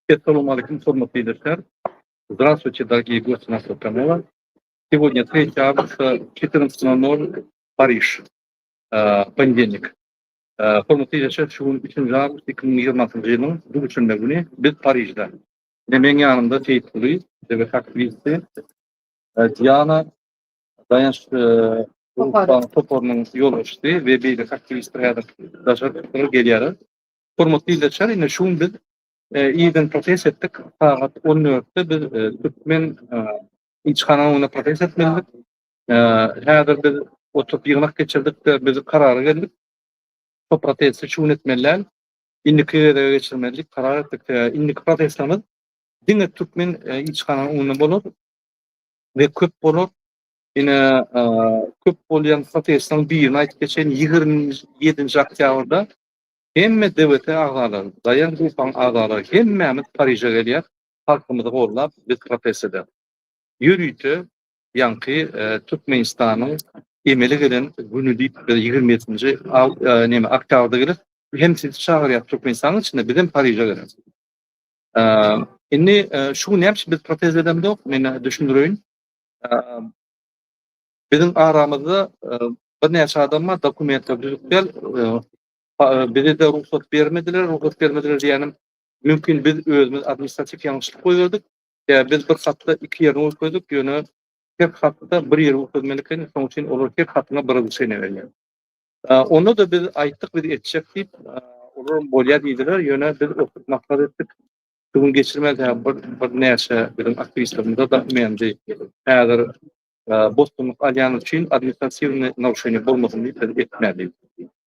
Essalamu aleýkum, hormatly ildeşler. Здравствуйте, дорогие гости нашего канала. Сегодня 3 августа, 14.00, Париж, понедельник. Hormatly ildeşler, şu gün 3 awgust 2026 ýylyň duşenbe güni biz Parižde. Ine meň ýanymda Seýitguly, döwlet aktiwisti, Diana Daýanç toparynyň ýolbaşçysy we beýleki aktiwistler häzir daşary çykyp gelýärler. Hormatly ildeşler, ine şu gün biz irden protest etdik. Sagat 14-de biz türkmen ilçihana öňünde protest etmelidik. Häzir biz oturyp ýygnak geçirdik we biz karara geldik. Şo protesti şu gün etmeli däl. Indiki gezege geçirmeli diýip karar etdik. Indiki protestlerimiz diňe türkmen ilçihananyň öňünde bolar we köp bolar. Ine köp bolýan protestleriň birini aýdyp geçeýin. 27-nji oktýabrda hemme DWT agzalary, Daýan Grupaň agzalary hemmämiz Pariže gelýäs. Halkymyzy goldap biz protest ederis. Ýörite ýaňky Türkmenistanyň emele gelen güni diýip biz 27-nji neme oktýabrda gelip hem sizi çagyrýas Türkmenistanyň içinde bizem Pariže geleris. Indi şu gün näme üçin biz protest edemzok men düşündireýin. Biziň aramyzda birnäçe adam bar dokumentler düzük däl. Bize-de rugsat bermediler. Rugsat bermediler diýýänim mümkin biz özümiz administratiw ýalňyşlyk goýberdik. Ýa biz bir hatda iki ýerini görkezdik, ýöne her hatda bir ýeri görkezmeli eken, şonuň üçin olar her hatyňa bir razrešeniýe berýär. Onda-da biz aýtdyk, biz etjek diýip, olaram bolýar diýdiler, ýöne biz oturyp maslahat etdik. Şu gün geçirmez, hä bir birnäçe biziň aktiwistlerimize dokumendi häzir bosgunlyk alýany üçin administratiwnyý naruşeniýe bolmasyn diýip biz etmädik.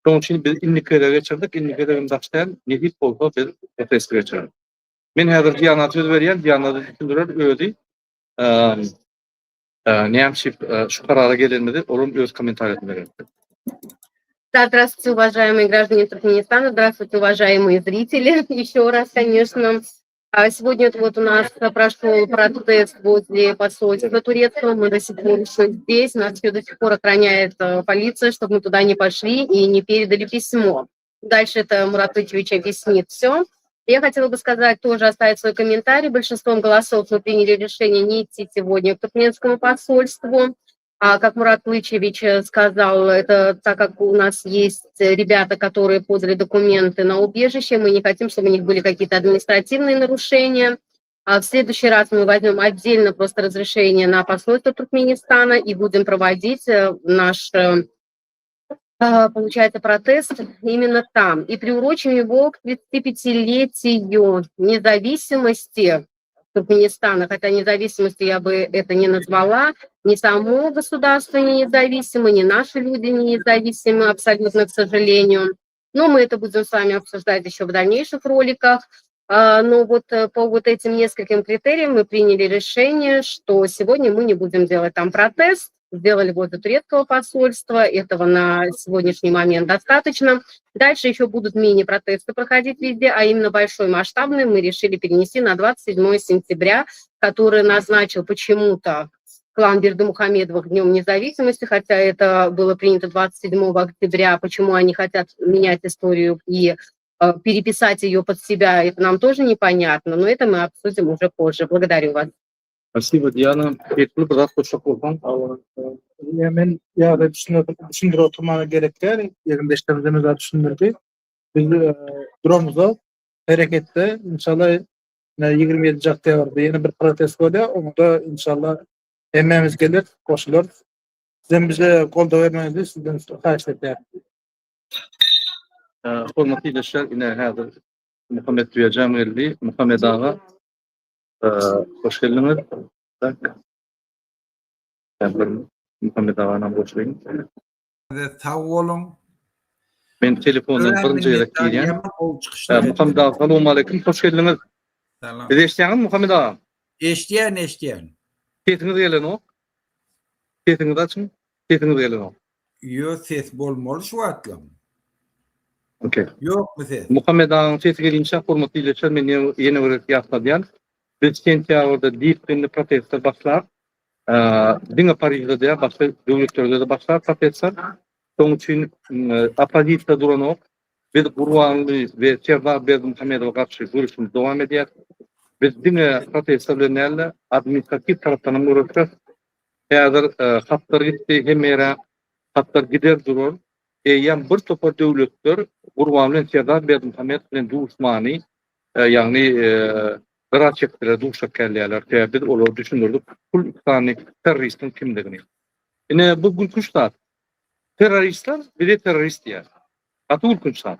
Şonuň üçin biz indiki gezege geçirdik, indiki gezegem daş däl, nesip bolsa biz protest geçireris. Men häzir Diana söz berýän, Diana düşündirer özi. Näme üçin şu karara gelenimizi olam öz kommentariýasyny berer. Да, здравствуйте, уважаемые граждане Туркменистана, здравствуйте, уважаемые зрители, еще раз, конечно. А Сегодня вот у нас прошел протест возле посольства турецкого, мы до сих пор еще здесь, нас еще до сих пор охраняет э, полиция, чтобы мы туда не пошли и не передали письмо. Дальше это Мурат Ильич объяснит все. Я хотела бы сказать, тоже оставить свой комментарий. Большинством голосов мы приняли решение не идти сегодня к туркменскому посольству. А как Мурат Лычевич э, сказал, это так как у нас есть ребята, которые подали документы на убежище, мы не хотим, чтобы у них были какие-то административные нарушения. А в следующий раз мы возьмем отдельно просто разрешение на посольство Туркменистана и будем проводить э, наш э, получается, протест именно там. И приурочим его к 35-летию независимости Туркменистана, хотя независимостью я бы это не назвала, ни само государство не независимо, ни наши люди не независимы абсолютно, к сожалению. Но мы это будем с вами обсуждать еще в дальнейших роликах. А, но вот э, по вот этим нескольким критериям мы приняли решение, что сегодня мы не будем делать там протест, сделали возле турецкого посольства, этого на сегодняшний момент достаточно. Дальше еще будут мини-протесты проходить везде, а именно большой масштабный мы решили перенести на 27 сентября, который назначил почему-то клан Бердымухамедовых Днем независимости, хотя это было принято 27 октября. Почему они хотят менять историю и э, переписать ее под себя, это нам тоже непонятно, но это мы обсудим уже позже. Благодарю вас. Spasibo Diana. Betgül bir zat goşjak bolsaň. Ýa men ýa-da düşündirip oturmaga gerek däl. Egindeşlerimiz hemme zat düşündirdi. Biz duramyzok, hereketde. Inşallah 27 oktýabrda ýene bir protest bolýar. Oňa-da inşallah hemmämiz geler, goşularys. Sizem bize goldaw bermegiňizi sizden haýyş edýäris. Hormatly ildeşler, ine häzir Muhammet Düýejam geldi. Muhammet aga, Hoş geldiňiz. Tak. Häzir Muhammet aganam goşaýyn. Sag boluň. Men telefondan birinji gezek girýän. Muhammet aga salowmaleýkim, hoş geldiňiz. Salam. Bizi eşidýäňizmi Muhammet aga? Eşidýän, eşidýän. Sesiňiz gelenok. Sesiňizi açyň. Sesiňiz gelenok. Ýo ses bolmaly şu wagtlam. Okey. Ýokmy ses? Muhammet agaň sesi gelinçä hormatly ildeşler men ýene bir gezek ýatladýan. Biz sentýabrda dipginli protestler başlar. Diňe Parižde däl, başga döwletlerde-de başlar protestler. Şonuň üçin oppozisiýa duranok. Biz Gurbanguly we Serdar Berdimuhamedowa garşy göreşimizi dowam edýäris. Biz diňe protestler bilen däl-de, administratiw tarapdan hem göreşeris. Häzir hatlar gitdi hemme ýere, hatlar gider durar. Eýýäm bir topar döwletler Gurbanguly bilen Serdar Berdimuhamedow bilen duşmany, ýagny gyra çekdiler, duşak gelýärler. Sebäbi biz olara düşündirdik, pul iki sany terroristiň kimdigini. Ine, bu gülkünç zat. Terroristler bize terrorist diýýär. Gaty gülkünç zat.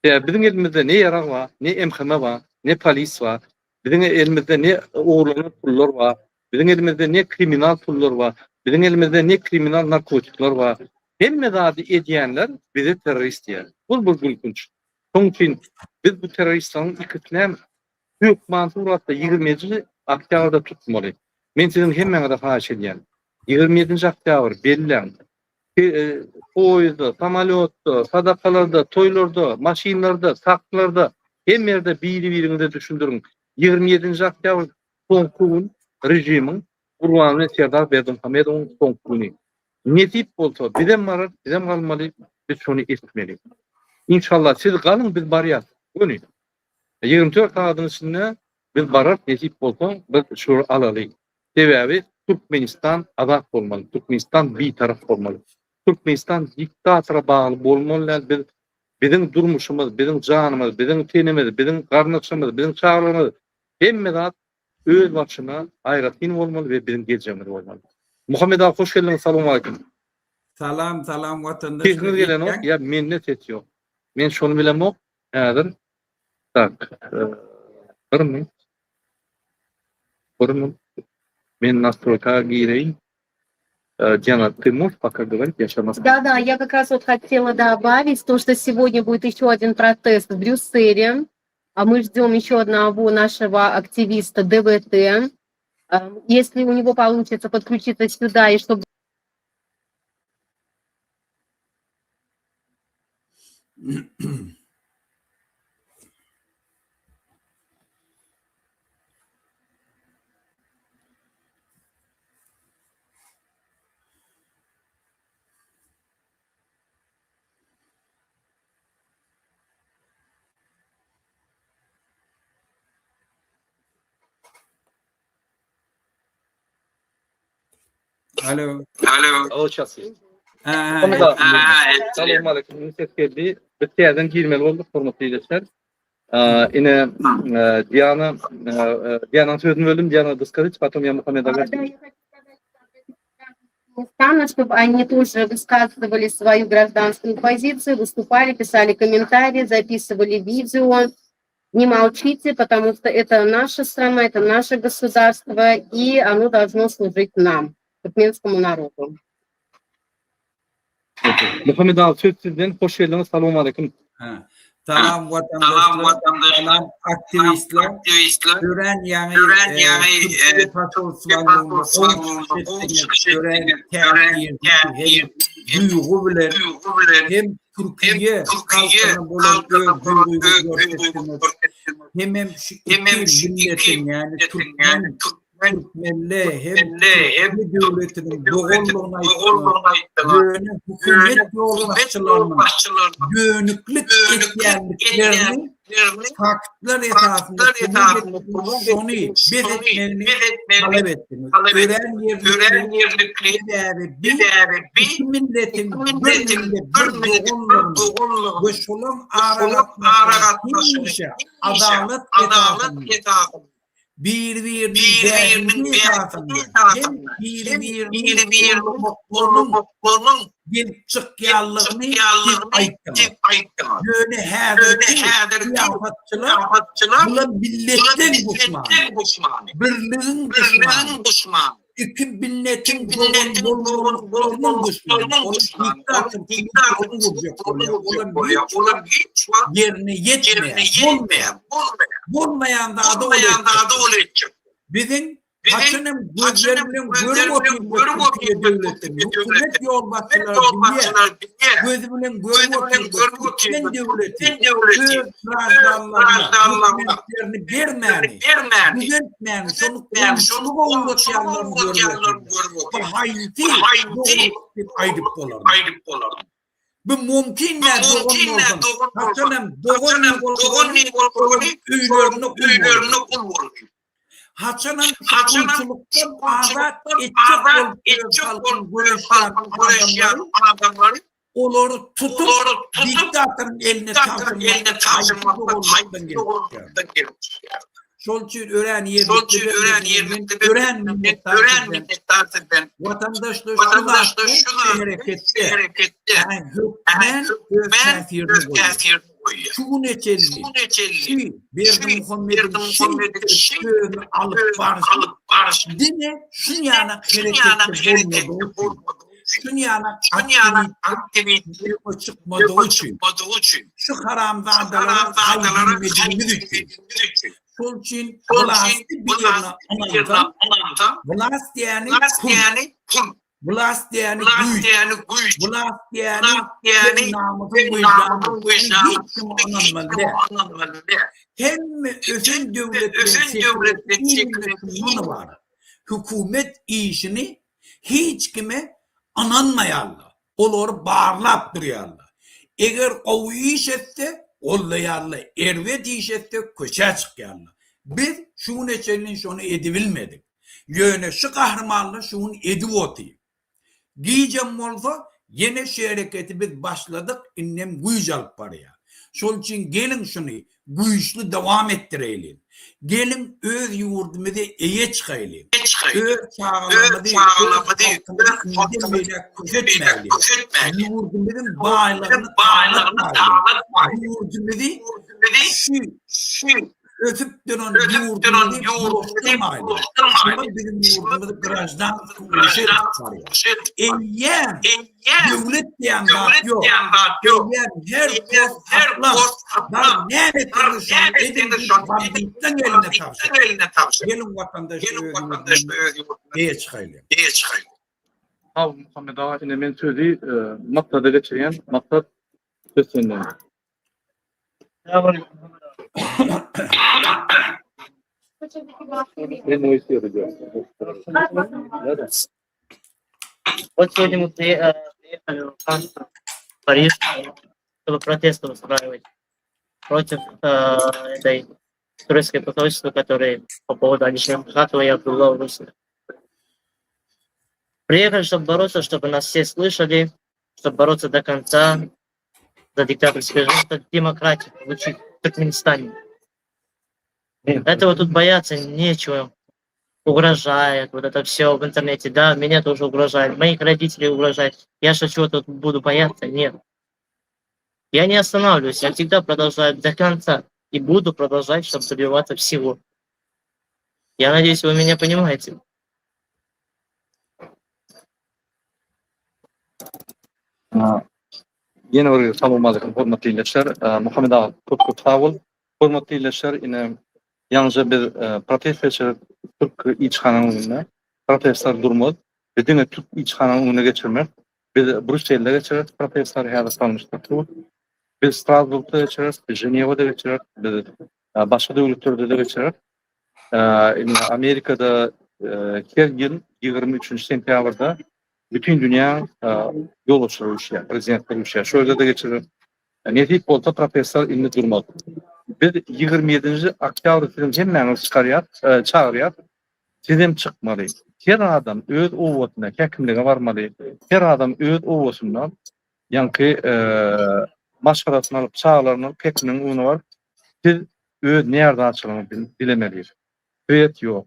Sebäbi biziň elimizde ne ýarag bar, ne MHM bar, ne polis bar. Biziň elimizde ne ogurlanan pullar bar, biziň elimizde ne kriminal pullar bar, biziň elimizde ne kriminal narkotikler bar. Hemme zady edýänler bize terrorist diýýär. Bu bir gülkünç. Şonuň üçin biz bu terroristleriň ikisinem hökman suratda 27-nji oktýabrda tutmaly. Men siziň hemmäňize haýyş edýän. 27-nji oktýabr belläň. Poýezda, samolýotda, sadakalarda, toýlarda, maşynlarda, taklarda, hemme ýerde biri-biriňize düşündiriň. 27-nji oktýabr soňky gün režimiň Gurbanguly Serdar Berdimuhamedowyň soňky güni. Nesip bolsa bizem bararys, bizem galmaly, biz şony etmeli. Inşallah siz galyň biz barýas. Göni. 24 sagadyň içinde biz bararys nesip bolsa biz şulary alaly. Sebäbi Türkmenistan azat bolmaly, Türkmenistan bitarap bolmaly. Türkmenistan diktatora bagly bolmaly däl. Biz biziň durmuşymyz, biziň janymyz, biziň tenimiz, biziň garyndaşymyz, biziň çagalarymyz hemme zat öz başyna aýratyn bolmaly we biziň geljegimiz bolmaly. Muhammet aga hoş geldiňiz salowmaleýkim. Salam salam watandaşlar. Sesiňiz gelenok ýa mende ses ýok. Men şony bilemok häzir. Tak bir minut. Bir minut. Men nastroýka gireýin. Diana, ты можешь пока говорить? Я сейчас Да, да, я как раз вот хотела добавить то, что сегодня будет еще один протест в Брюсселе. А мы ждем еще одного нашего активиста ДВТ. Если у него получится подключиться сюда и чтобы Alo. Alo. O ças. Salam aleyküm. Ses geldi. Biz täzeden girmeli bolduk hormatly ildeşler. Ine Diana Diana sözüni böldüm. Diana доскажите, потом я Мухаммед Да, я хочу сказать, чтобы они тоже высказывали свою гражданскую позицию, выступали, писали комментарии, записывали видео. Не молчите, потому что это наша страна, это наше государство, и оно должно служить нам, туркменскому народу. Muhammet aga söz sizden. Hoş geldiňiz. Salam aleyküm. Ha. Salam watandaşlar, salam aktiwistler. Örän ýaňy Türkiýe posolstwasynda çykyş etdiňiz. Örän täsirli hem duýgy bilen hem Türkiýe halkyna bolan öz duýgyňyzy görkezdiňiz. Hemem şu iki milletiň ýagny türkmen türkmenli hem türkmen döwletiniň doganlygyny aýtdyňyz. Ýöne hökümet ýolbaşçylarynyň dönüklik etýänliklerini faktlar esasynda subut etdiňiz, şony bes etmegini talap etdiňiz. Örän ýerlikli, sebäbi biz iki milletiň bir millet, bir doganlygyny we şolaň aragatnaşygyny hemişe adalat esasynda biri-biriniň bähbidi esasynda hem biri-biriniň hormatlarynyň gelip çykýanlygyny siz aýtdyňyz. Ýöne häzirki syýasatçylar bular milletden duşmany, birligiň duşmany, iki milletiň dogan bolmaklarynyň duşmany, olar diktatorçylyk gurjak bolýar, olar hiç wagt ýerine ýetmeýär, bolmaýar. Bolmaýan zady ol etjek. Biziň. Haçanam gözleri bilen görüp otyrdy Türkiýe döwletini, hökümet ýolbaşçylary bilýär, gözi bilen görüp otyrdy türkmen döwleti öz graždanlaryna dokumentlerini bermäni, düzeltmäni, şony goňşulyga ugratýanlaryny görüp otyrdy. Bu haýsy dogrulyk diýip aýdyp bolar? Bu mümkin däl dogan bolsun. Haçanam dogan bolsun, öýlerinde gul bolsun. Haçanam gulçulykdan azat etjek bolup öz halkyny göreşýän adamlary olary tutup diktatoryň eline tabşyrmakda haýsy gelip çykýar? Şol üçin örän ýerlikli örän minnetdar sizden. Watandaşlar şu zatda hereketde hökmän öz täsirini goýýar. Şu güne çenli şu Berdimuhamediň şeýdip alyp barşy diňe şuň ýaly hereketde bolmadygy üçin, şuň ýaly aktiwistler çykmadygy üçin, şu haramzadalara haýyr etmediğimiz üçin. Şol üçin wlasty bir ýerine ynansaň, wlast diýeni pul, wlast diýeni güýç, wlast diýeni seň namysyň, wyždanyň, hiç kime ynanmaly däl. Hemme ösen döwletleriň sekreti şundan ybarat, hökümet işini hiç kime ynanmaýarlar. Olary barlap durýarlar. Eger gowy iş etse, goldaýarlar, erbet iş etse, köçä çykýarlar. Biz şu güne çenli şony edibilmedik. Ýöne şu gahrymanlar şu gün edip otyr. Gijem bolsa, ýene şu hereketi biz başladyk, indem güýç alyp barýar. Şol üçin geliň şuny güýçli dowam etdireýliň. Geliň öz ýurdumyza eýe çykaýlyň. Öz çagalarymyzy, öz halkymyzy indem beýläk kösetmäýliň. Ýurdumyzyň baýlygyny talatmaýlyň. Ýurdumyzy şu ösüp duran ýurdumyzy bulaşdyrmaýlyň. Şular biziň ýurdumyzy graždanski uruşa eltip barýar. Eýýäm Döwlet diýen zat ýok. Eýýäm her post saklan. Bar näme etseňiz şony ediň diýip banditleň eline tabşyr. Geliň watandaş öz ýurduna eýe çykaýlyň. Sag bol Muhammet aga ine men sözi Maksada geçirýän Maksat söz sende. Вот сегодня мы приехали в Париж, чтобы протесты устраивать против э, этой турецкой посольства, которые по поводу Алишера Мухатова и Абдулла Урусова. Приехали, чтобы бороться, чтобы нас все слышали, чтобы бороться до конца за диктаторский режим, чтобы демократию получить в Туркменистане. Этого тут бояться нечего. Угрожает, вот это все в интернете. Да, меня тоже угрожает, моих родителей угрожает. Я что, чего тут буду бояться? Нет. Я не останавливаюсь, я всегда продолжаю до конца и буду продолжать, чтобы добиваться всего. Я надеюсь, вы меня понимаете. Ýene bir gezek salowmaleýkim hormatly ildeşler. Muhammet aga köp köp sag bol. Hormatly ildeşler ine ýaňyja biz protest geçirip türk ilçihananyň öňünde. Protestler durmaz. Biz diňe türk ilçihananyň öňünde geçirmeris. Biz Brýusselde geçireris protestleri häzir salnyşdyk. Biz Strasburgda geçireris, biz Ženewada geçireris, biz başga döwletlerde-de geçireris. Indi Amerikada her ýyl 23-nji sentýabrda bütin dünýä ýolbaşçylary üşýär, prezidentler üşýär. Şu ýerde-de geçiriler. Nesip bolsa protestler indi durmaz. Biz 27-nji oktýabrda siziň hemmäňizi çykarýas, çagyrýas. Sizem çykmaly. Her adam öz obasyna häkimlige barmaly. Her adam öz obasynda ýaňky maşgalasyny alyp, çagalaryny alyp häkimligiň öňüne baryp, siz öz närazyçylygyňyzy dilemeli. Swiet ýok,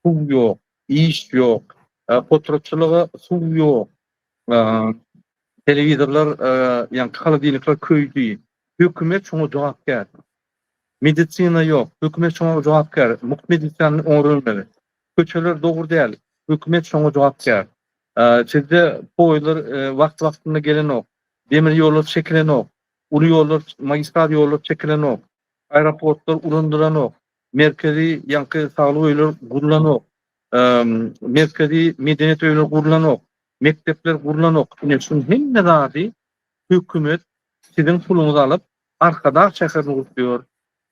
suw ýok, iş ýok, potratçylyga suw ýok, telewizorlar, ýaňky holodilnikler köýdi. Hökümet şoňa jogapkär. Medisina ýok, hökümet şoňa jogapkär. Mugt medisinany oňarylmaly. Köçeler dogry däl, hökümet şoňa jogapkär. Sizde poýezdler wagty-wagtynda gelenok, demir ýollar çekilenok, uly ýollar, magistral ýollar çekilenok, aeroportlar ulanylanok, merkezi ýaňky saglyk öýler gurlanok. Merkezi medeniýet öýleri gurlanok, mekdepler gurlanok. Ine şuň hemme zady hökümet siziň puluňyzy alyp Arkadag şäherini gurup ýör,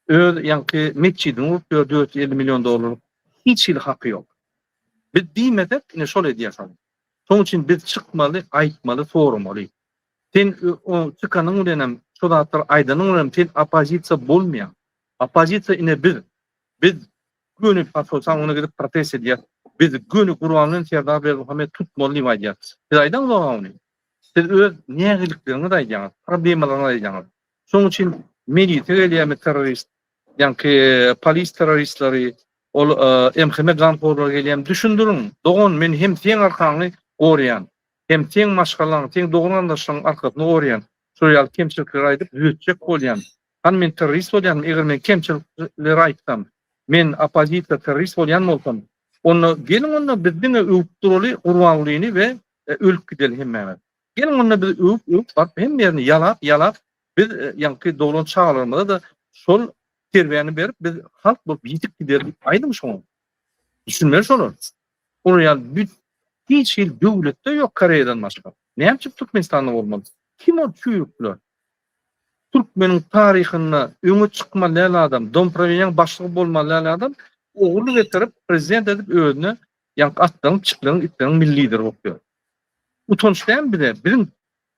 öz ýaňky metjidini gurup ýör 450 million dollarlyk. Hiç hili haky ýok. Biz diýmesek ine şol edýär şony. Şoň üçin biz çykmaly, aýtmaly, soramaly. Sen o çykanyň bilenem, şo zatlary aýdanyň bilenem sen oppozisiýa bolmaýaň. Oppozisiýa ine biz. Biz göni posolstwanyň öňüne gidip protest edýäs. Biz göni Gurbanguly Serdar Berdimuhamedowy tutmaly diýip aýdýas. Siz aýdaňyzok ony. Siz öz nägilikleriňizi aýdýaňyz, problemalaryňyzy aýdýaňyz. Şonuň üçin milise gelýärmi terrorist, ýaňky polis terroristleri, ol MHM ganhorlary gelýärmi düşündiriň. Dogan men hem seň arkaňy goraýan, hem seň maşgalaň, seň dogan-garyndaşlaryň arkasyny goraýan. Şol ýaly kemçilikleri aýdyp düzetjek bolýan. Hany men terrorist bolýanmy? Eger men kemçilikleri aýtsam, men oppozisiýa terrorist bolýan bolsam, onda geliň onda biz diňe öwüp duraly Gurbangulyny we ölüp gideli hemmämiz. Geliň onda biz öwüp öwüp baryp hemme ýerini ýalap ýalap biz ýaňky doglan çagalarymyza-da şol terbiýäni berip biz halk bolup ýitip gideli diýip aýdyň şoňa. Düşünmeli şolar. Olar ýaly büt hiç hili döwletde ýok Koreýadan başga. Näme üçin Türkmenistanda bolmaly? Kim ol çüýrükler? Türkmeniň taryhynda öňe çykmaly däl adam, domprawiýaň başlygy bolmaly däl adam ogurlyk etdirip prezident edip özüne ýaňky atlaryň, pişikleriň, itleriň milli lideri bolup ýör. Utanç dälmi bize? Biziň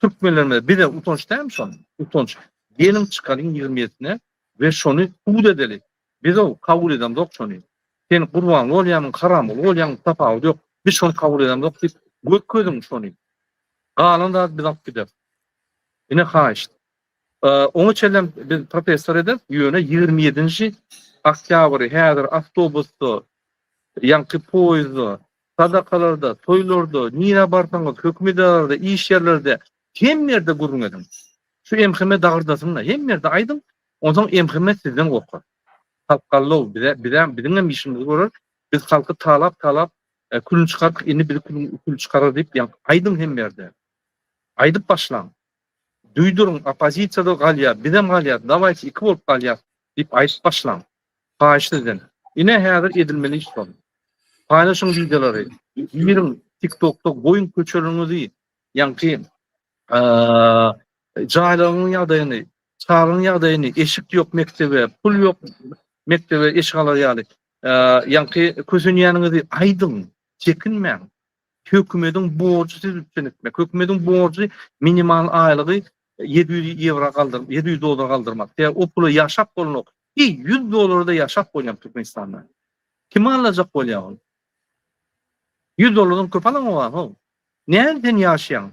türkmenlerimize bize utanç dälmi şol? Utanç. Geliň çykalyň 27-sine we şony subut edeli. Biz-ow kabul edemzok şony. Sen Gurbanguly bolýamyň, Haramguly bolýaň tapawudy ýok. Biz şony kabul edemzok diýip görkeziň şony. Galan zady biz alyp gideris. Ine haýyşt. Oňa çenlem biz protestler ederis, ýöne 27-nji oktýabry häzir awtobusda, ýaňky poýezdda, sadakalarda, toýlarda, nirä barsaňyz, hökümet edaralarda, iş ýerlerde, hemme ýerde gürrüň ediň. Şu MHM dagyrdasyn-da, hemme ýerde aýdyň, onsoň MHM sizden gorkar. Halk gallow, bize, bize, biziňem işimizi görer, biz halky talap-talap, külüni çykardyk, indi bizi kül çykarar diýip, ýaňky aýdyň hemme ýerde. Aýdyp başlaň. Duýduryň, oppozisiýada galýar, bizem galýas, dawaýçy iki bolup galýas diýip aýdyp başlaň. Haýyş sizden. Ine häzir edilmeli iş şol. Paýlaşyň wideolary, giriň TikTokda goýuň köçeleriňizi, ýaňky jaýlaryňyň ýagdaýyny, çagalaryň ýagdaýyny, eşik ýok mekdebe, pul ýok mekdebe eşik alar ýaly, ýaňky kösenýäniňizi aýdyň, çekinmäň. Hökümediň borjy sizi üpjün etmek. Hökümediň borjy minimal aýlygy 700 ýewro galdyr, 700 dollara galdyrmak. Sebäbi o pula ýaşap bolanok. Heý, 100 dollara-da ýaşap bolýar Türkmenistanda. Kimi aldajak bolýar ol? 100 dollardan köp alaňok how. Näme sen ýaşaýaň?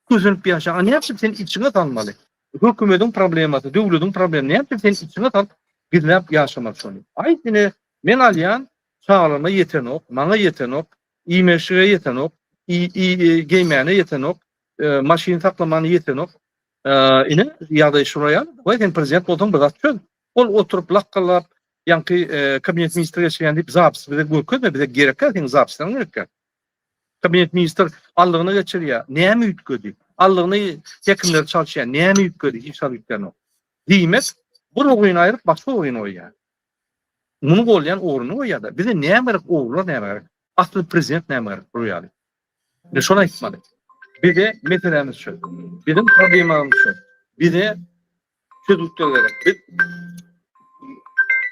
Kösenip ýaşaýaň. A näme üçin sen içiňe salmaly? Hökümediň problemasy, döwlediň problemi. Näme üçin sen içiňe salyp gizläp ýaşamaly şony? Aýt ine, men alýan, çagalaryma ýetenok, maňa ýetenok. Iýmeşige ýetenok, geýmäne ýetenok, maşyn saklamana ýetenok. Ine, ýagdaý şular ýaly. Goý, sen prezident bolsaň bir zat çöz. Ol oturyp lakgallap, ýaňky kabinet ministri geçirýän diýip zapis bize görkezme, bize gerek däl seň zapisleriň gerek däl. Kabinet ministr allygyna geçirýär, näme üýtgedi? Allygyny hekimleri çalyşýar, näme üýtgedi? Hiç zat üýtgänok. Diýmek, bir ogryny aýryp başga ogryny goýýar. Muny golýan ogryny goýýar-da. Bize näme gerek ogrular näme gerek? Asly prezident näme gerek bu ýaly. Ine şony aýtmaly. Bize meselämiz şu. Biziň problemamyz şu. Bize çözgütler gerek. Biz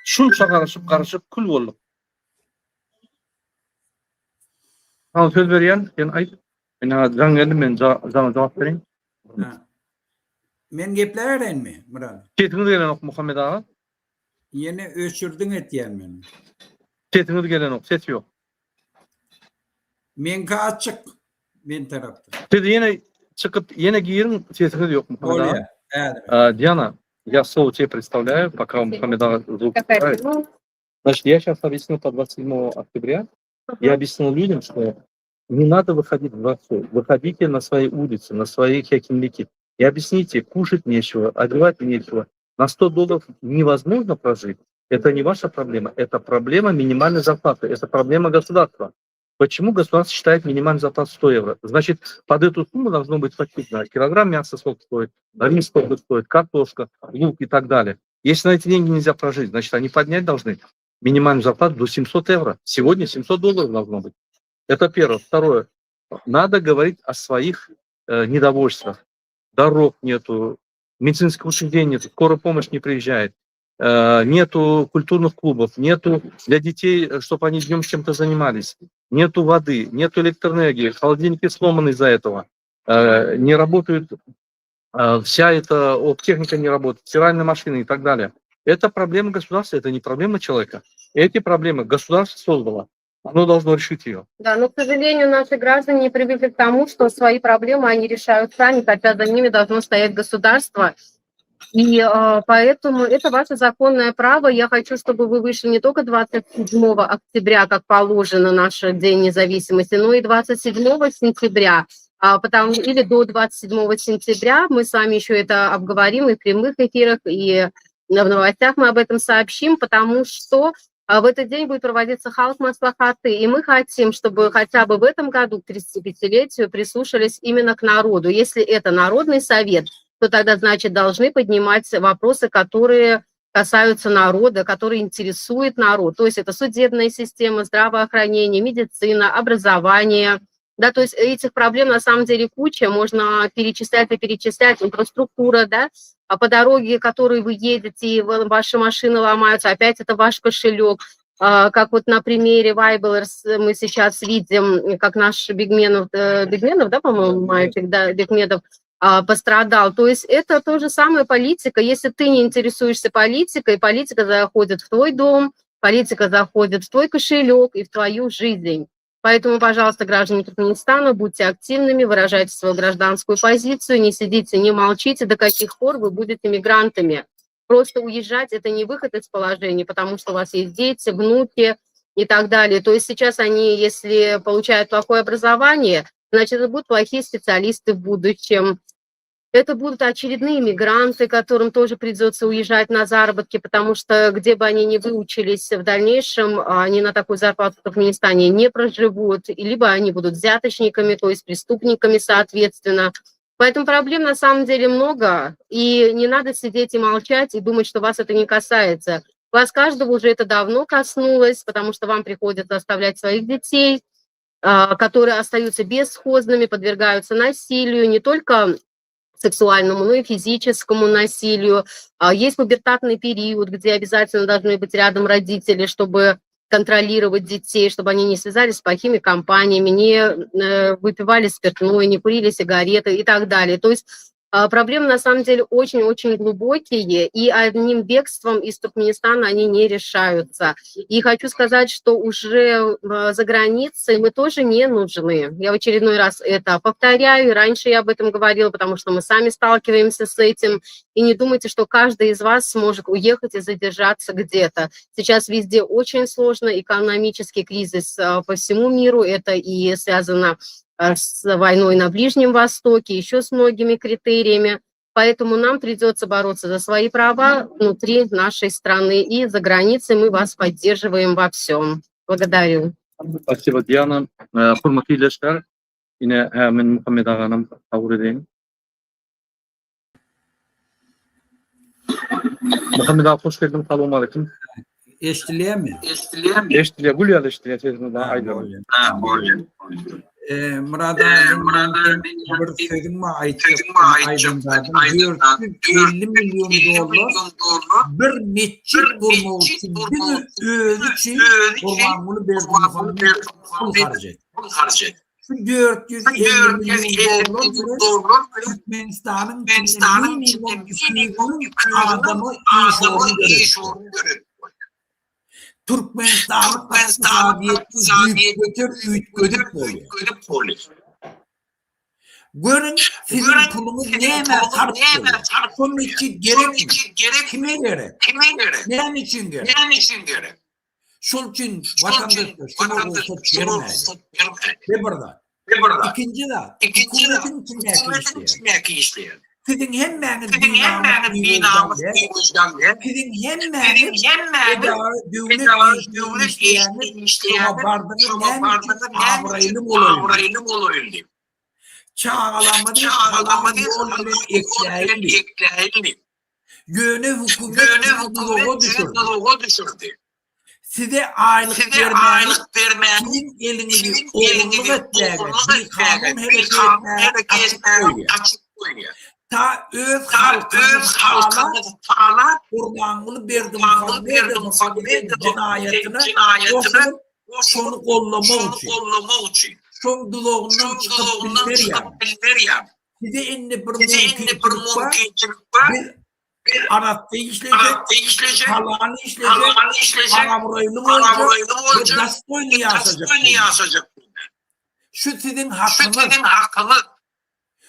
şunça garaşyp garaşyp kül bolduk. Saňa söz berýän, sen aýt. Men jaň geldi, men jaňa jogap bereýin. Men gepläbereýinmi, Myrat? Sesiňiz gelenok Muhammet aga. Ýene öçürdiň etýän meni. Sesiňiz gelenok, ses ýok. Meňki açyk men tarapda. Siz ýene çykyp ýene giriň sesiňiz ýok Muhammet aga. Bolýar, häzir. Diana, я слово тебе представляю, пока Мухаммед ага звук Какая тема? Значит, я сейчас объясню по 27 октября. Я объяснил людям, что не надо выходить в дворцу, выходите на свои улицы, на свои хакимлики и объясните, кушать нечего, одевать нечего. На 100 долларов невозможно прожить. Это не ваша проблема, это проблема минимальной зарплаты, это проблема государства. Почему государство считает минимальную зарплату 100 евро? Значит, под эту сумму должно быть подсчитано килограмм мяса сколько стоит, рис сколько стоит, картошка, лук и так далее. Если на эти деньги нельзя прожить, значит, они поднять должны. минимальную зарплату до 700 евро. Сегодня 700 долларов должно быть. Это первое. Второе. Надо говорить о своих э, недовольствах. Дорог нету, медицинских учреждений нет, скорая помощь не приезжает, э, нету культурных клубов, нету для детей, э, чтобы они днем чем-то занимались, нету воды, нету электроэнергии, холодильники сломаны из-за этого, э, не работают, вся эта техника не работает, стиральные машины и так далее. Это проблема государства, это не проблема человека. Эти проблемы государство создало. Оно должно решить ее. Да, но, к сожалению, наши граждане не привыкли к тому, что свои проблемы они решают сами, хотя за ними должно стоять государство. И э, поэтому это ваше законное право. Я хочу, чтобы вы вышли не только 27 октября, как положено, наш День независимости, но и 27 сентября, а потому, или до 27 сентября. Мы с вами еще это обговорим и в прямых эфирах, и в новостях мы об этом сообщим, потому что а в этот день будет проводиться Халк Маслахаты, и мы хотим, чтобы хотя бы в этом году, к 35-летию, прислушались именно к народу. Если это народный совет, то тогда, значит, должны поднимать вопросы, которые касаются народа, которые интересуют народ. То есть это судебная система, здравоохранение, медицина, образование. Да, то есть этих проблем на самом деле куча, можно перечислять и перечислять, инфраструктура, да, а по дороге, которой вы едете, ваши машины ломаются, опять это ваш кошелек. А, как вот на примере Вайбелерс мы сейчас видим, как наш Бигменов, э, Бигменов, да, по-моему, мальчик, да, Бигмедов, а, пострадал. То есть это то же самое политика. Если ты не интересуешься политикой, политика заходит в твой дом, политика заходит в твой кошелек и в твою жизнь. Поэтому, пожалуйста, граждане Туркменистана, будьте активными, выражайте свою гражданскую позицию, не сидите, не молчите, до каких пор вы будете мигрантами. Просто уезжать – это не выход из положения, потому что у вас есть дети, внуки и так далее. То есть сейчас они, если получают плохое образование, значит, это будут плохие специалисты в будущем. Это будут очередные мигранты, которым тоже придется уезжать на заработки, потому что где бы они ни выучились в дальнейшем, они на такую зарплату в Туркменистане не проживут, либо они будут взяточниками, то есть преступниками, соответственно. Поэтому проблем на самом деле много, и не надо сидеть и молчать и думать, что вас это не касается. Вас каждого уже это давно коснулось, потому что вам приходится оставлять своих детей, а, которые остаются бесхозными, подвергаются насилию, не только сексуальному, но и физическому насилию. А, есть пубертатный период, где обязательно должны быть рядом родители, чтобы контролировать детей, чтобы они не связались с плохими компаниями, не э, выпивали спиртное, не курили сигареты и так далее. То есть проблемы на самом деле очень-очень глубокие, и одним бегством из Туркменистана они не решаются. И хочу сказать, что уже э, за границей мы тоже не нужны. Я в очередной раз это повторяю, и раньше я об этом говорила, потому что мы сами сталкиваемся с этим. И не думайте, что каждый из вас сможет уехать и задержаться где-то. Сейчас везде очень сложно, экономический кризис э, по всему миру, это и связано с войной на Ближнем Востоке, еще с многими критериями. Поэтому нам придется бороться за свои права внутри нашей страны и за границей мы вас поддерживаем во всем. Благодарю. Спасибо, Диана. Э, hormatly ildeşler, ine men Muhammet aganam kabul edeýin. Muhammet aga hoş geldiň, salowmaleýkim. Eşdilýärmi? Eşdilýärmi? Eşdilýär, gül ýaly eşdilýär sesiňiz daha aýdyň. Ha, bolýar. Eee Myrat aga, bir sözüm bar aýtjak, aýdan zadym. 450 million dollar bir metjit gurmak üçin diňe özi üçin Gurbanguly Berdimuhamedow pul harç etdi. Şu 450 million dollar bilen Türkmenistanyň içinde minimum 200 müň adama iş orny döredip bolýar. Türkmenistanyň ykdysadyýetini düýpgöter üýtgedip bolýar. Görüň, siziň puluňyz nämä sarp bolýar? Şol metjit gerekmi? Kime gerek? Näme üçin gerek? Şol üçin watandaşlar şuňa rugsat bermäli. Bu bir zat. Ikinji zat, hökümetiň içindäki işleýär. Siziň hemmäňiz binamys, biwyždan däl. Siziň hemmäňiz edara, döwlet işinde işleýäňiz, şoňa bardyňyz näme üçin abraýly bolaýyn diýip. Çagalarymyzy halal ýol bilen ekläýin diýip. Ýöne hökümet sizi duzaga düşürdi. Size aýlyk bermäni siziň eliňizi ogurlyk etmäge, bikanun hereket etmäge açyk goýýar. Ta öz halkyňyzy talap, Gurbanguly Berdimuhamedowyň jenaýatyna goşulyp, şony gollamak üçin. Şoň duzagyndan çykyp bilmer ýaly. Size indi bir mümkinçilik bar. Biz arassa işlejek, halal işlejek, abraýly boljak we dostojny ýaşajak. Şu siziň hakyňyz.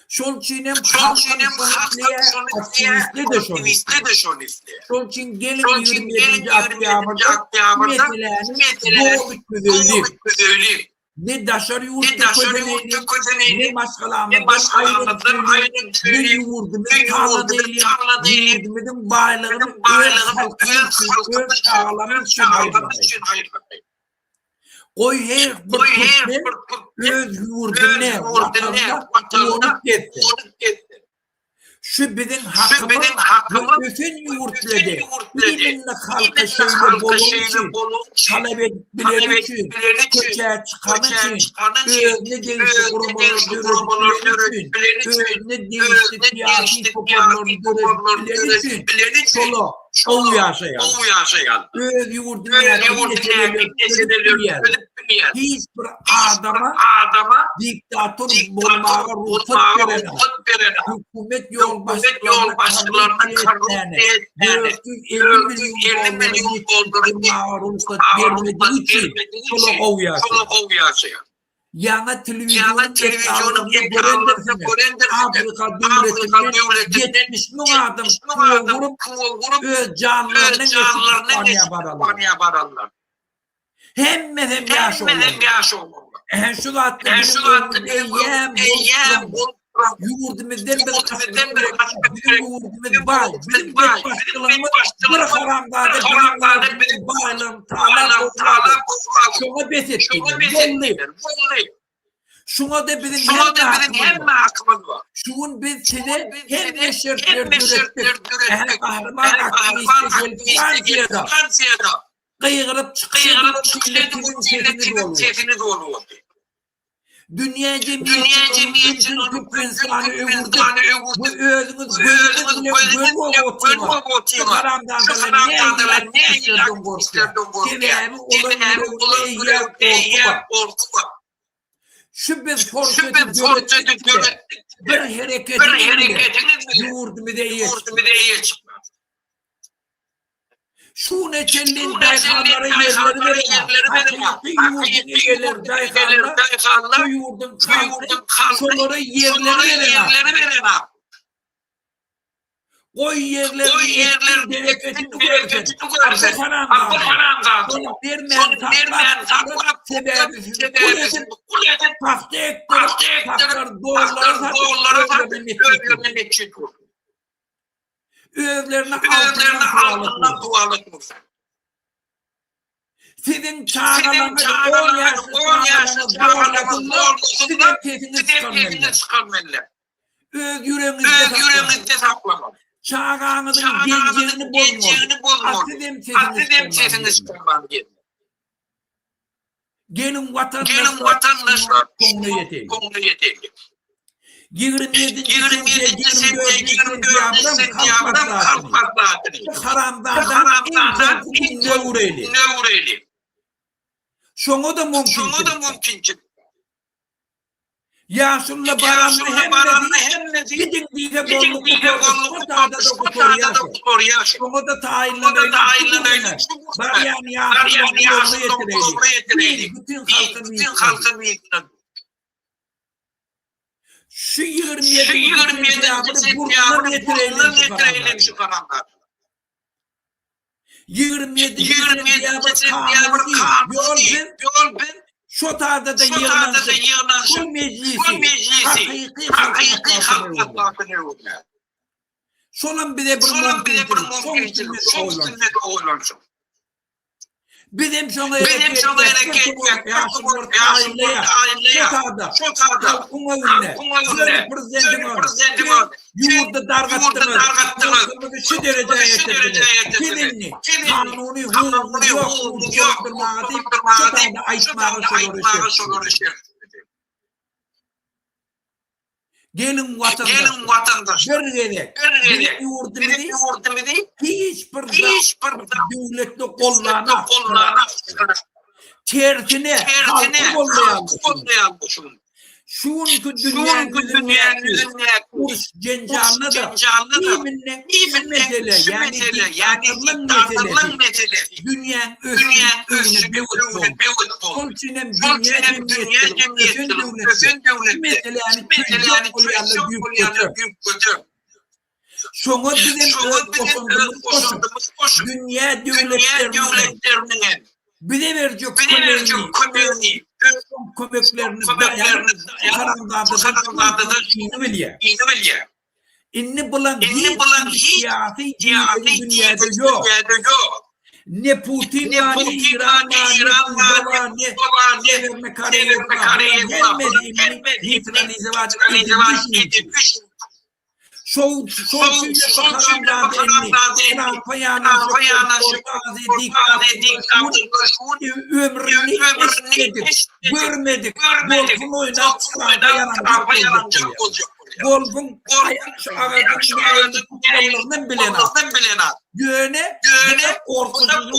Şol üçin hem halk şony isleýär, aktiwistler-de şony isleýär. Şol üçin geliň 27-nji oktýabrda bu meseläni doly çözeli. Ne daşary ýurtda közeneýli, ne maşgalamyzdan aýry düşeli, ne ýurdumyzy taladyly, ýurdumyzyň baýlygyny öz halkymyz üçin, öz çagalarymyz üçin aýyrmaly. Goý her bir türkmen öz ýurduny, watanyna guwanyp gezsin. Şu biziň hakymyz we ösen ýurtlady iminli halka şeýle bolany üçin, talap edip bileni üçin, köçä çykany üçin, özüne degişli guramalary döredip bileni üçin, özüne degişli syýasy toparlaryny döredip bileni üçin şola gowy ýaşaýar. Öz ýurdundaky meseleleri çözüp bilýär. Hiç bir adama diktator bolmaga rugsat berenok. Hökümet ýolbaşçylaryna korrupsiýa etmäne, 450 million dollary geçirip durmaga rugsat bermedigi üçin şolar gowy ýaşaýar. Ýaňy telewizionyň ekranlarynda görendirsiňiz, Afrika döwletinden 70 müň adam kuwa urup, öz janlaryny esip Ispaniýa bararlar. Hemmesem ýaş oglanlar. Ähä şu zatlar biziň öňümizde eýýäm bolup duran. Ýurdumyzdan bir gaçmak gerek. Biziň ýurdumyz baý. Biziň betbagtçylygymyz bir haramzada biziň ýurdumyzyň baýlygyny talap ogurlady. Şoňa bes etdiler. Boldy. Şuňa-da biziň hemme hakymyz bar. Şu gün biz size hemme şertleri döretdik. Ähä gahryman aktiwistler gelip Fransiýada gygyryp çykyş edip otyr siziň sesiňiz boldy. Dünýä jemgyýetçiliginiň ünsüni Türkmenistana öwürdik we özüňiz gözüňiz bilen görüp otyrsyňyz. Şu haramzadalar nähili aktiwistlerden gorkýar? Sebäbi olaryň ýüreginde eýýäm gorky bar. Şu biz forsaty döretdik-de, bir hereketiňiz bilen ýurdumyza eýe çykmak. Şu güne çenli daýhanlara ýerleri berýär. Hakyky ýurduň eýeleri daýhanlar, şu ýurduň halky şolara ýerleri berenok. Goý ýerlerini eksin, bereketini görsün. Abdy haramzada. Şony bermän saklap, sebäbi sizi gul edip, pagta ekdirip, pagtalary dollara satyp, özlerine metjit gursun. Özlerine altyndan tuwalet gursun. Siziň çagalaryňyz 10 ýaşly çagalaryňyz zorlasynlar, sizem sesiňizi çykarmalylar. Öz ýüregiňizde saklamaly. Çagaňyzyň geljegini bozmaly. A sizem sesiňizi çykarmaly gelin. Geliň watandaşlar, şoňa ýeteýin. 27-nji sentýabram halk maslahatyny haramzadaň iň soňky gününe öwreli. Şoňa-da mümkinçilik. Ýaşulla baranly hemmesi gidiň diýse boldy gutardy şo tada-da gutarýar. Şoňa-da taýynlanaýlyň şu gününe. Barýan ýaşullaň gulagyna ýetireýli. Bütin halka miýetine. Şu 27-nji sentýabry burnundan getireýli şu haramzadalar. 27-nji sentýabr kanuny ýol biz şo tada-da ýygnanyşyp, şol mejlisi hakyky halk maslahatyna öwürmäli. Şolam bize bir mümkinçilik, şoň üstünde-de oýlanyşyň. Bizem şoňa hereket etýäs. Şo sada halkyň öňünde, ýöne prezidentiň öňünde ýurdy dargatdyňyz, halkymyzy şu derejä getirdiňiz. Siz indi kanuny hukugyňyz ýok ýurdy dolandyrmaga diýip, şo sada aýtmaga şolara şert berdi. Geliň watandaşlar, bir gezek biziň ýurdumyzy hiç bir döwletde gollanok. Tersine, halky gollaýarlar. Şu günki dünýäň ýüzündäki uruş jenjanda-da şu mesele, ýagny diktatorlyk meselesi dünýäň ösüşine böwet boldy. Şonuň üçin hem dünýä jemgyýetçiligi, ösen döwletler şu meseläni çözjek bolýarlar düýpgöter. Şoňa bizem öz goşandymyzy goşup, dünýä döwletleriniň hem bize berjek kömegini, öz kömeklerini daýanyp, şu haramzadadan şuny bilýär. Indi bulan hiç syýasy lideri dünýäde ýok. Ne Putin bar, ne Iran bar, ne Kuba bar, ne Sewerny Koreýa bar. Hemmesi indi neutralizować edilmiş. Şol şol üçin bu haramzada indi Trumpa ýanaşyp, Orta Aziýa diktatorlaşyp, ömrüni eşitmedik, görmedik, golfun oýnap Trumpa ýaranjak boljak bolýar. Golfuň şu agajyň nähili tutmalygyny bilenok. Ýöne gorkuzyny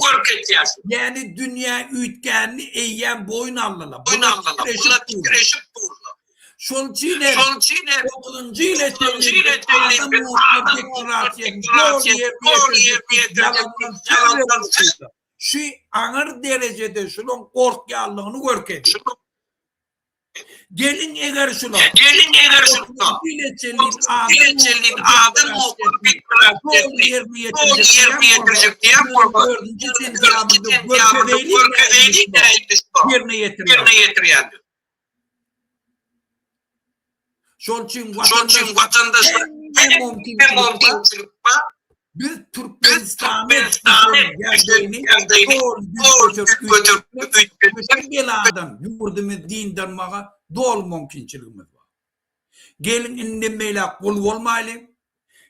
görkezýär. Ýagny dünýä üýtgänini eýýäm boýun aldylar. Bular tikireşip durlar. Şol üçin hem dokuzynjy ýyla çenli adam hukuklary deklarasiýasyny doly ýerine ýetirjek ýalandan söz berip Şu aňyr derejede şulaň gorkýanlygyny görkezýär. Geliň eger şular dokuzynjy ýyla çenli adam hukuklary deklarasiýasyny doly ýerine ýetirjek diýen bolsa, dördünji sentýabrda görkezeýlik nähili şular ýerine ýetirýändir. Şol üçin watandaşlar hemme mümkinçilik bar. Biz Türkmenistany ýagdaýyny doly göterip üýtgetmek beladan ýurdumyzy dyndarmaga doly mümkinçiligimiz bar. Geliň indem beýläk gul bolmaýlyň.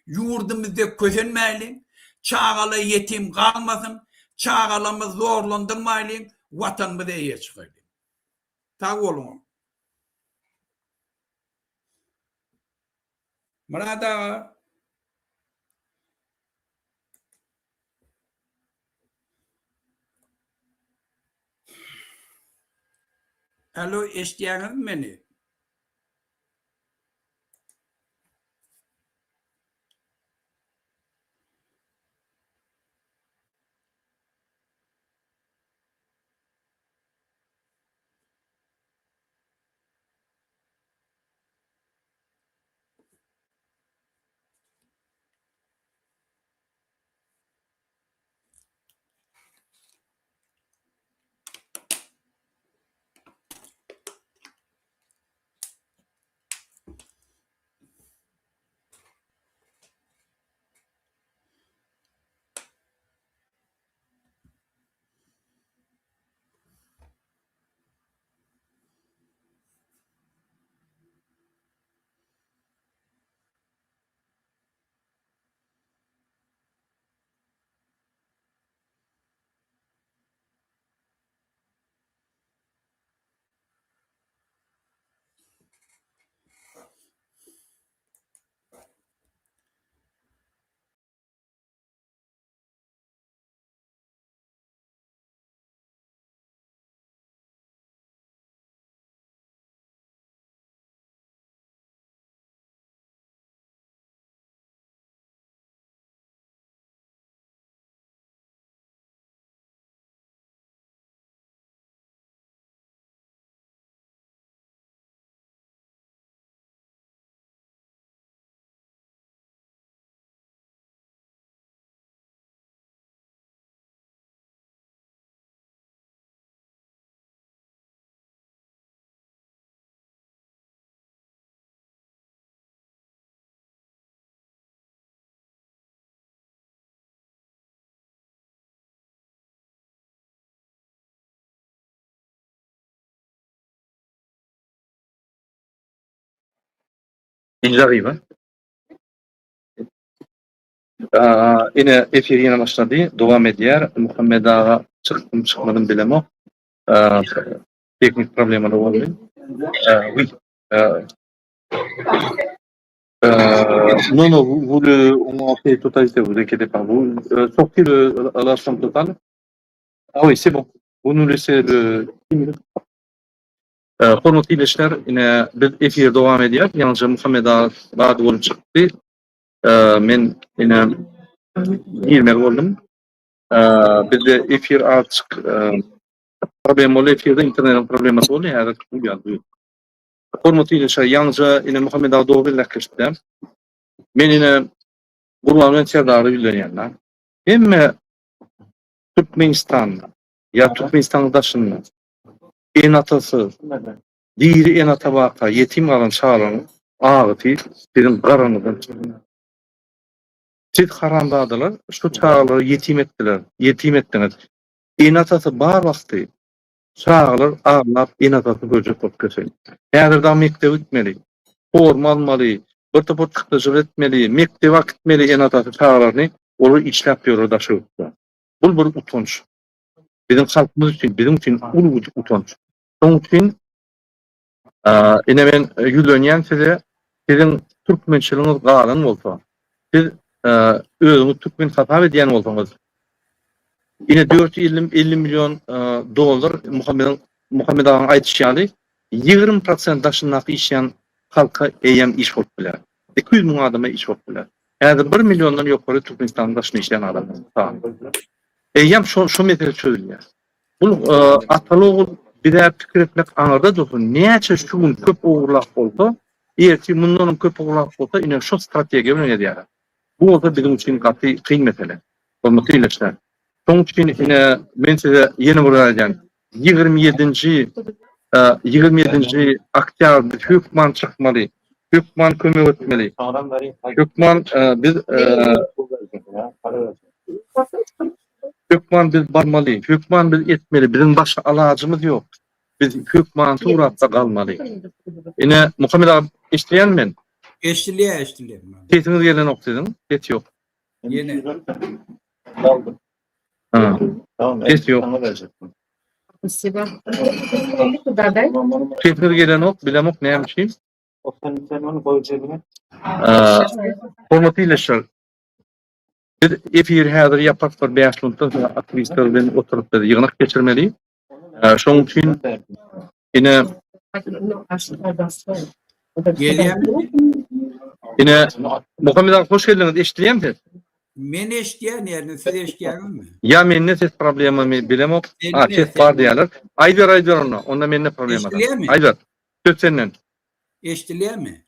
Ýurdumyzda kösenmäýliň. Çagalar ýetim galmasyn. Çagalarymyzy zorlandyrmaýlyň. Watanymyza eýe çykaýlyň. Sag boluň. Myrat aga. Alo, eşidýäňizmi meni? Ince Ine efir ýene başlady, dowam edýär. Muhammet aga çykdym çykmadym bilemok. Tehnik problemalar boldy. Oui. Non, non, vous, vous le, on en fait totalité, vous inquiétez pas. Vous euh, sortez le, la somme totale. Ah oui, c'est bon. Vous nous laissez le 10 minutes. Hormatly ildeşler, ine biz efir dowam edýär. Ýaňyja Muhammet aga zady bolup çykdy. Men ine girmeli boldum. Bizde efir azjyk problem boldy. Efirde internetiň problemasy boldy. Häzir duýýan. Hormatly ildeşler, ýaňyja ine Muhammet aga dogry belläp geçdi. Men ine Gurban bilen Serdara ýüzlenýän. Hemme Türkmenistanda ýa Türkmenistanyň daşynda ene-atasy diri ene-ata barka ýetim galan çagalaryň agysy siziň garaňyzdan çykýar. Siz haramzadalar şu çagalary ýetim etdiler, ýetim etdiňiz. Ene-atasy bar wagty çagalar aglap ene-atasyny görjek bolup kösenýär. Häzir dagy mekdebe gitmeli, forma almaly, bir topar çykdajylar etmeli, mekdebe äkitmeli ene-atasy çagalaryny, olar işläp ýörler daşary ýurtda. Bul bir utanç. Biziň halkymyz üçin, biziň üçin uly utanç. Şonuň üçin ine men ýüzlenýän size, siziň türkmençiligiňiz galan bolsa, siz özüňizi türkmen hasap edýän bolsaňyz, ine 450 million dollar Muhammediň Muhammet agaň aýdyşy ýaly 20% daşyndaky işleýän halka eýýäm iş bolup biler. 200 müň adama iş bolup biler. Häzir bir milliondan ýokary Türkmenistanyň daşynda işleýän adam bar. Eýýäm şo şo mesele çözülýär. Bu ataly ogul bizä pikir etmek aňyrda dursun. Näçe şu gün köp ogurlap bolsa, ertir mundan hem köp ogurlap bolsa, ine şo strategiýa bilen edýärler. Bu bolsa biziň üçin gaty kyn mesele. Hormatly ildeşler. Şonuň üçin ine men size ýene bir zat aýdýan. 27-nji 27-nji oktýabr biz hökman çykmaly. Hökman kömek etmeli. Hökman biz hökman biz barmaly. Hökman biz etmeli. Biziň başga alajymyz ýok. Biz hökman suratda galmaly. Ine Muhammet aga eşidýärmi men? Eşidilýär, eşidilýär. Sesiňiz gelenok siziň. Ses ýok. Ýene. Ses ýok. Sesiňiz gelenok, bilemok näme üçin. Hormatly ildeşler, biz efiri häzir ýaparys bir 5 minutdan soň aktiwistler bilen oturyp biz ýygnak geçirmeli. Şonuň üçin ine Gelýärmi? Ine Muhammet aga hoş geldiňiz. Eşidilýärmi ses? Men eşidýän ýerini siz eşidýäňizmi? Ýa mende ses problemamy bilemok. A ses bar diýýärler. Aýdyber aýdyber onda. Onda mende problema. Eşidilýärmi? Aýdyber. Söz senden. Eşidilýärmi?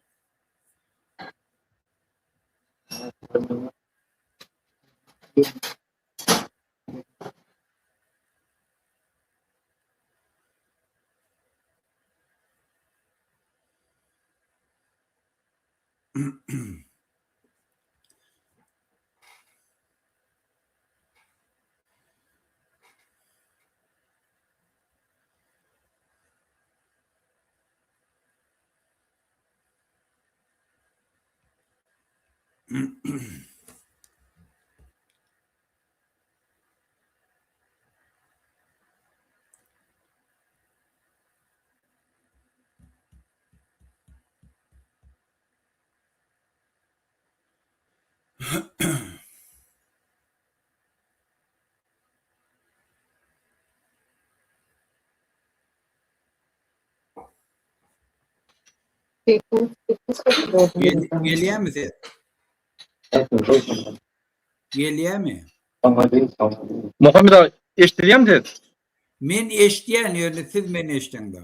Gelýärmi ses? Gelýärmi? Muhammet aga, eşidilýärmi ses? Men eşidýän, ýöne siz meni eşideňzok.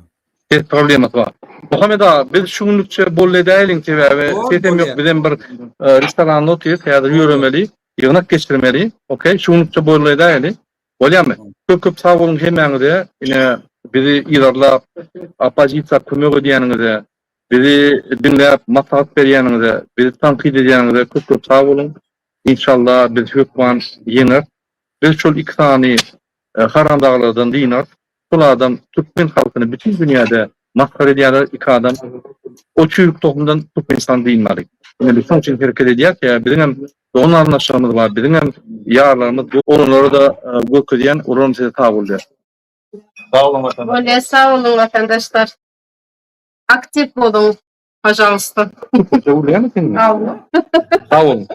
Ses problemasy bar. Muhammet aga, biz şu günlükçe boldy edäýeliň, sebäbi sesem ýok, bizem bir e, restoranda otyrys, häzir ýöremeli, ýygnak geçirmeli. Okey, şu günlükçe boldy edäýeli. Bolýarmy? Köp köp sag boluň hemmäňize. Ine bizi yzarlap, oppozisiýa kömek edýäniňize, bizi diňläp maslahat berýäniňize, bizi tankyt edýäniňize köp köp sag boluň. Inşallah biz hökman ýeňeris. Biz şol iki sany e, haramzadalardan dynarys. Şol adam türkmen halkyny bütin dünýäde masgara edýärler iki adam. O çüýrük tohumdan Türkmenistan dynmaly. Ine biz şoň üçin hereket edýäris. Ýa biziň hem dogan garyndaşlarymyz bar, biziň hem ýarlarymyz olara-da görkezýän, olaram size sag bol diýer. Sag boluň watandaşlar. Bolýar, sag boluň watandaşlar. Aktiw boluň, pažalsta. Türkmençe gürleýärmi sen? Hawa. Sag boluň.